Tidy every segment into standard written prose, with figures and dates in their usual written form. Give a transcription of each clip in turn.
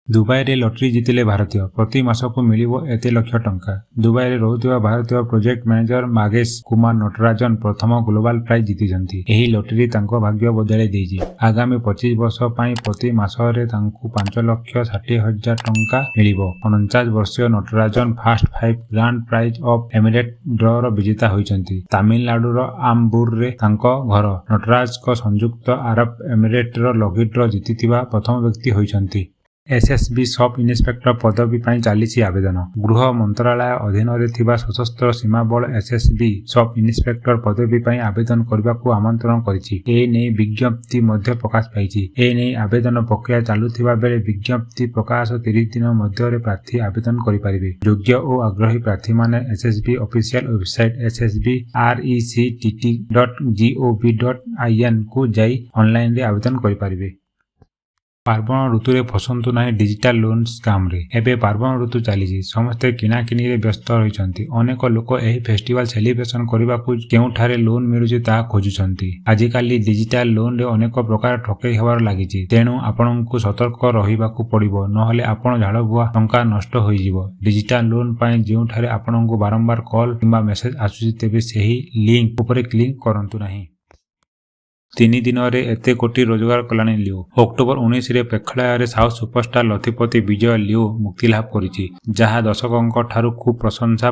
ଦୁବାଇରେ ଲଟେରୀ ଜିତିଲେ ଭାରତୀୟ, ପ୍ରତି ମାସକୁ ମିଳିବ ଏତେ ଲକ୍ଷ ଟଙ୍କା। ଦୁବାଇରେ ରହୁଥିବା ଭାରତୀୟ ପ୍ରୋଜେକ୍ଟ ମ୍ୟାନେଜର ମାଗେଶ କୁମାର ନଟରାଜନ ପ୍ରଥମ ଗ୍ଲୋବାଲ ପ୍ରାଇଜ ଜିତିଛନ୍ତି। ଏହି ଲଟେରୀ ତାଙ୍କ ଭାଗ୍ୟ ବଦଳାଇ ଦେଇଛି। ଆଗାମୀ 25 ବର୍ଷ ପାଇଁ ପ୍ରତି ମାସରେ ତାଙ୍କୁ 5,60,000 ଟଙ୍କା ମିଳିବ। 49 ବର୍ଷୀୟ Natarajan First Five Grand Prize of Emirate ଡ୍ରର ବିଜେତା ହୋଇଛନ୍ତି। ତାମିଲନାଡୁର ଆମ୍ବୁରରେ ତାଙ୍କ ଘର। ନଟରାଜଙ୍କ ସଂଯୁକ୍ତ ଆରବ ଏମିରେଟର ଲକି ଡ୍ର ଜିତିଥିବା ପ୍ରଥମ ବ୍ୟକ୍ତି ହୋଇଛନ୍ତି। ଏସ୍ଏସ୍ବି ସବ୍ ଇନ୍ସପେକ୍ଟର ପଦବୀ ପାଇଁ ଚାଲିଛି ଆବେଦନ। ଗୃହ ମନ୍ତ୍ରାଳୟ ଅଧୀନରେ ଥିବା ସଶସ୍ତ୍ର ସୀମା ବଳ ଏସ୍ଏସ୍ବି ସବ୍ ଇନ୍ସପେକ୍ଟର ପଦବୀ ପାଇଁ ଆବେଦନ କରିବାକୁ ଆମନ୍ତ୍ରଣ କରିଛି। ଏ ନେଇ ବିଜ୍ଞପ୍ତି ମଧ୍ୟ ପ୍ରକାଶ ପାଇଛି। ଏ ନେଇ ଆବେଦନ ପ୍ରକ୍ରିୟା ଚାଲୁଥିବା ବେଳେ ବିଜ୍ଞପ୍ତି ପ୍ରକାଶ 30 ଦିନ ମଧ୍ୟରେ ପ୍ରାର୍ଥୀ ଆବେଦନ କରିପାରିବେ। ଯୋଗ୍ୟ ଓ ଆଗ୍ରହୀ ପ୍ରାର୍ଥୀମାନେ SSB official website ssbrectt.gov.in କୁ ଯାଇ ଅନଲାଇନରେ ଆବେଦନ କରିପାରିବେ। ପାର୍ବଣ ଋତୁରେ ଫସନ୍ତୁ ନାହିଁ ଡିଜିଟାଲ ଲୋନ୍ ସ୍କାମରେ। ଏବେ ପାର୍ବଣ ଋତୁ ଚାଲିଛି। ସମସ୍ତେ କିଣାକିଣିରେ ବ୍ୟସ୍ତ ରହିଛନ୍ତି। ଅନେକ ଲୋକ ଏହି ଫେଷ୍ଟିଭାଲ ସେଲିବ୍ରେସନ କରିବାକୁ କେଉଁଠାରେ ଲୋନ୍ ମିଳୁଛି, ତାହା ଖୋଜୁଛନ୍ତି। ଆଜିକାଲି ଡିଜିଟାଲ ଲୋନରେ ଅନେକ ପ୍ରକାର ଠକେଇ ହେବାରେ ଲାଗିଛି। ତେଣୁ ଆପଣଙ୍କୁ ସତର୍କ ରହିବାକୁ ପଡ଼ିବ, ନହେଲେ ଆପଣ ଝାଳବୁହା ଟଙ୍କା ନଷ୍ଟ ହୋଇଯିବ। ଡିଜିଟାଲ ଲୋନ୍ ପାଇଁ ଯେଉଁଠାରେ ଆପଣଙ୍କୁ ବାରମ୍ବାର କଲ୍ କିମ୍ବା ମେସେଜ ଆସୁଛି, ତେବେ ସେହି ଲିଙ୍କ ଉପରେ କ୍ଲିକ୍ କରନ୍ତୁ ନାହିଁ। 3 ଦିନରେ ଏତେ କୋଟି ରୋଜଗାର କଲାଣି ଲିଓ। ଅକ୍ଟୋବର 19ରେ ପ୍ରେକ୍ଷାଳୟରେ ସାଉଥ ସୁପରଷ୍ଟାର ଥଲାପତି ବିଜୟ ଲିଓ ମୁକ୍ତିଲାଭ କରିଛି, ଯାହା ଦର୍ଶକଙ୍କ ଠାରୁ ଖୁବ୍ ପ୍ରଶଂସା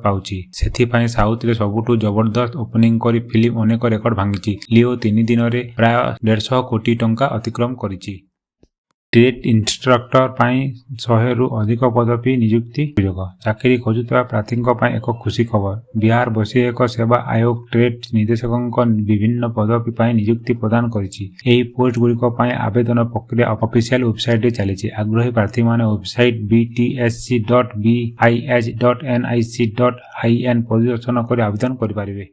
ପାଉଛି। ସେଥିପାଇଁ ସାଉଥରେ ସବୁଠୁ ଜବରଦସ୍ତ ଓପନିଂ କରି ଫିଲ୍ମ ଅନେକ ରେକର୍ଡ ଭାଙ୍ଗିଛି। ଲିଓ 3 ଦିନରେ ପ୍ରାୟ 150 କୋଟି ଟଙ୍କା ଅତିକ୍ରମ କରିଛି। ଟ୍ରେଡ୍ ଇନଷ୍ଟ୍ରକ୍ଟର ପାଇଁ 100ରୁ ଅଧିକ ପଦବୀ ନିଯୁକ୍ତି ସୁଯୋଗ। ଚାକିରି ଖୋଜୁଥିବା ପ୍ରାର୍ଥୀଙ୍କ ପାଇଁ ଏକ ଖୁସି ଖବର। ବିହାର ବୈଷୟିକ ସେବା ଆୟୋଗ ଟ୍ରେଡ୍ ନିର୍ଦ୍ଦେଶକଙ୍କ ବିଭିନ୍ନ ପଦବୀ ପାଇଁ ନିଯୁକ୍ତି ପ୍ରଦାନ କରିଛି। ଏହି ପୋଷ୍ଟଗୁଡ଼ିକ ପାଇଁ ଆବେଦନ ପ୍ରକ୍ରିୟା ଅଫିସିଆଲ ୱେବସାଇଟରେ ଚାଲିଛି। ଆଗ୍ରହୀ ପ୍ରାର୍ଥୀମାନେ ୱେବସାଇଟ୍ btsc.bih.nic.in ପରିଦର୍ଶନ କରି ଆବେଦନ କରିପାରିବେ।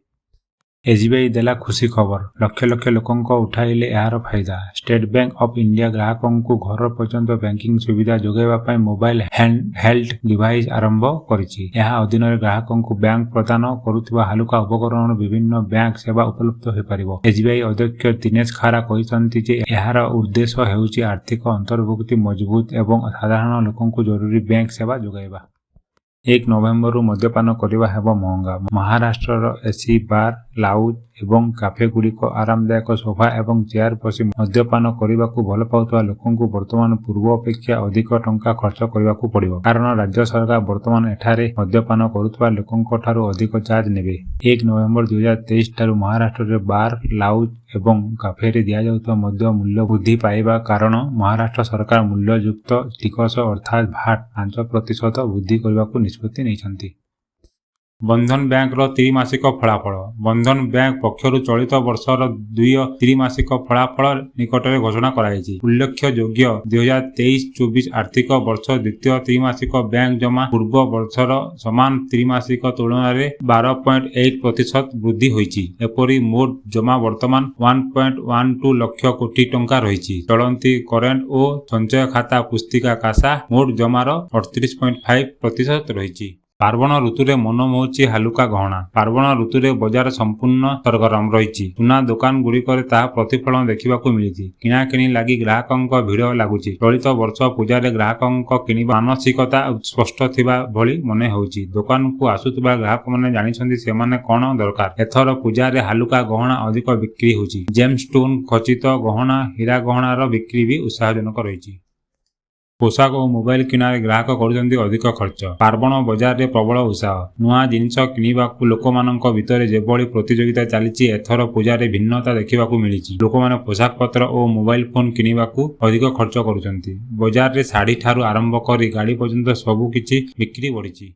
ଏସବିଆଇ ଦେଲା ଖୁସି ଖବର, ଲକ୍ଷ ଲକ୍ଷ ଲୋକଙ୍କ ଉଠାଇଲେ ଏହାର ଫାଇଦା। ଷ୍ଟେଟ୍ ବ୍ୟାଙ୍କ ଅଫ୍ ଇଣ୍ଡିଆ ଗ୍ରାହକଙ୍କୁ ଘର ପର୍ଯ୍ୟନ୍ତ ବ୍ୟାଙ୍କିଂ ସୁବିଧା ଯୋଗାଇବା ପାଇଁ ମୋବାଇଲ ହ୍ୟାଣ୍ଡହେଲ୍ଡ ଡିଭାଇସ୍ ଆରମ୍ଭ କରିଛି। ଏହା ଅଧୀନରେ ଗ୍ରାହକଙ୍କୁ ବ୍ୟାଙ୍କ ପ୍ରଦାନ କରୁଥିବା ହାଲୁକା ଉପକରଣରୁ ବିଭିନ୍ନ ବ୍ୟାଙ୍କ ସେବା ଉପଲବ୍ଧ ହୋଇପାରିବ। ଏସବିଆଇ ଅଧ୍ୟକ୍ଷ ଦିନେଶ ଖାରା କହିଛନ୍ତି ଯେ ଏହାର ଉଦ୍ଦେଶ୍ୟ ହେଉଛି ଆର୍ଥିକ ଅନ୍ତର୍ଭୁକ୍ତି ମଜବୁତ ଏବଂ ସାଧାରଣ ଲୋକଙ୍କୁ ଜରୁରୀ ବ୍ୟାଙ୍କ ସେବା ଯୋଗାଇବା। 1 ନଭେମ୍ବରରୁ ମଦ୍ୟପାନ କରିବା ହେବ ମହଙ୍ଗା। ମହାରାଷ୍ଟ୍ରର ଏସି ବାର୍, ଲାଉଞ୍ଜ ଏବଂ କାଫେଗୁଡ଼ିକ ଆରାମଦାୟକ ସୋଫା ଏବଂ ଚେୟାର ବସି ମଦ୍ୟପାନ କରିବାକୁ ଭଲ ପାଉଥିବା ଲୋକଙ୍କୁ ବର୍ତ୍ତମାନ ପୂର୍ବ ଅପେକ୍ଷା ଅଧିକ ଟଙ୍କା ଖର୍ଚ୍ଚ କରିବାକୁ ପଡ଼ିବ। କାରଣ ରାଜ୍ୟ ସରକାର ବର୍ତ୍ତମାନ ଏଠାରେ ମଦ୍ୟପାନ କରୁଥିବା ଲୋକଙ୍କଠାରୁ ଅଧିକ ଚାର୍ଜ ନେବେ। 1 ନଭେମ୍ବର 2023 ଠାରୁ ମହାରାଷ୍ଟ୍ରରେ ବାର୍, ଲାଉଞ୍ଜ ଏବଂ କାଫେରେ ଦିଆଯାଉଥିବା ମଦ୍ୟ ମୂଲ୍ୟ ବୃଦ୍ଧି ପାଇବା। କାରଣ ମହାରାଷ୍ଟ୍ର ସରକାର ମୂଲ୍ୟଯୁକ୍ତ ଟିକସ ଅର୍ଥାତ୍ ଭାଟ୍ 5% ବୃଦ୍ଧି କରିବାକୁ ନିଷ୍ପତ୍ତି ନେଇଛନ୍ତି। ବନ୍ଧନ ବ୍ୟାଙ୍କର ତ୍ରିମାସିକ ଫଳାଫଳ। ବନ୍ଧନ ବ୍ୟାଙ୍କ ପକ୍ଷରୁ ଚଳିତ ବର୍ଷର ଦ୍ୱିତୀୟ ତ୍ରିମାସିକ ଫଳାଫଳ ନିକଟରେ ଘୋଷଣା କରାଯାଇଛି। ଉଲ୍ଲେଖଯୋଗ୍ୟ, 2023-24 ଆର୍ଥିକ ବର୍ଷ ଦ୍ୱିତୀୟ ତ୍ରିମାସିକ ବ୍ୟାଙ୍କ ଜମା ପୂର୍ବ ବର୍ଷର ସମାନ ତ୍ରିମାସିକ ତୁଳନାରେ 12.8% ବୃଦ୍ଧି ହୋଇଛି। ଏପରି ମୋଟ ଜମା ବର୍ତ୍ତମାନ 1.12 ଲକ୍ଷ କୋଟି ଟଙ୍କା ରହିଛି। ଚଳନ୍ତି କରେଣ୍ଟ ଓ ସଞ୍ଚୟ ଖାତା ପୁସ୍ତିକା କାସା ମୋଟ ଜମାର 38.5% ରହିଛି। ପାର୍ବଣ ଋତୁରେ ମନ ମୋହୁଛି ହାଲୁକା ଗହଣା। ପାର୍ବଣ ଋତୁରେ ବଜାର ସମ୍ପୂର୍ଣ୍ଣ ସରଗରମ ରହିଛି। ସୁନା ଦୋକାନଗୁଡ଼ିକରେ ତାହା ପ୍ରତିଫଳନ ଦେଖିବାକୁ ମିଳିଛି। କିଣାକିଣି ଲାଗି ଗ୍ରାହକଙ୍କ ଭିଡ଼ ଲାଗୁଛି। ଚଳିତ ବର୍ଷ ପୂଜାରେ ଗ୍ରାହକଙ୍କ କିଣିବା ମାନସିକତା ସ୍ପଷ୍ଟ ଥିବା ଭଳି ମନେ ହେଉଛି। ଦୋକାନକୁ ଆସୁଥିବା ଗ୍ରାହକମାନେ ଜାଣିଛନ୍ତି, ସେମାନେ କଣ ଦରକାର। ଏଥର ପୂଜାରେ ହାଲୁକା ଗହଣା ଅଧିକ ବିକ୍ରି ହେଉଛି। ଜେମ୍ ଷ୍ଟୋନ୍ ଖଚିତ ଗହଣା, ହୀରା ଗହଣାର ବିକ୍ରି ବି ଉତ୍ସାହଜନକ ରହିଛି। ପୋଷାକ ଓ ମୋବାଇଲ କିଣାରେ ଗ୍ରାହକ କରୁଛନ୍ତି ଅଧିକ ଖର୍ଚ୍ଚ। ପାର୍ବଣ ବଜାରରେ ପ୍ରବଳ ଉତ୍ସାହ। ନୂଆ ଜିନିଷ କିଣିବାକୁ ଲୋକମାନଙ୍କ ଭିତରେ ଯେଭଳି ପ୍ରତିଯୋଗିତା ଚାଲିଛି, ଏଥର ପୂଜାରେ ଭିନ୍ନତା ଦେଖିବାକୁ ମିଳିଛି। ଲୋକମାନେ ପୋଷାକପତ୍ର ଓ ମୋବାଇଲ ଫୋନ୍ କିଣିବାକୁ ଅଧିକ ଖର୍ଚ୍ଚ କରୁଛନ୍ତି। ବଜାରରେ ଶାଢ଼ୀଠାରୁ ଆରମ୍ଭ କରି ଗାଡ଼ି ପର୍ଯ୍ୟନ୍ତ ସବୁ କିଛି ବିକ୍ରି ବଢ଼ିଛି।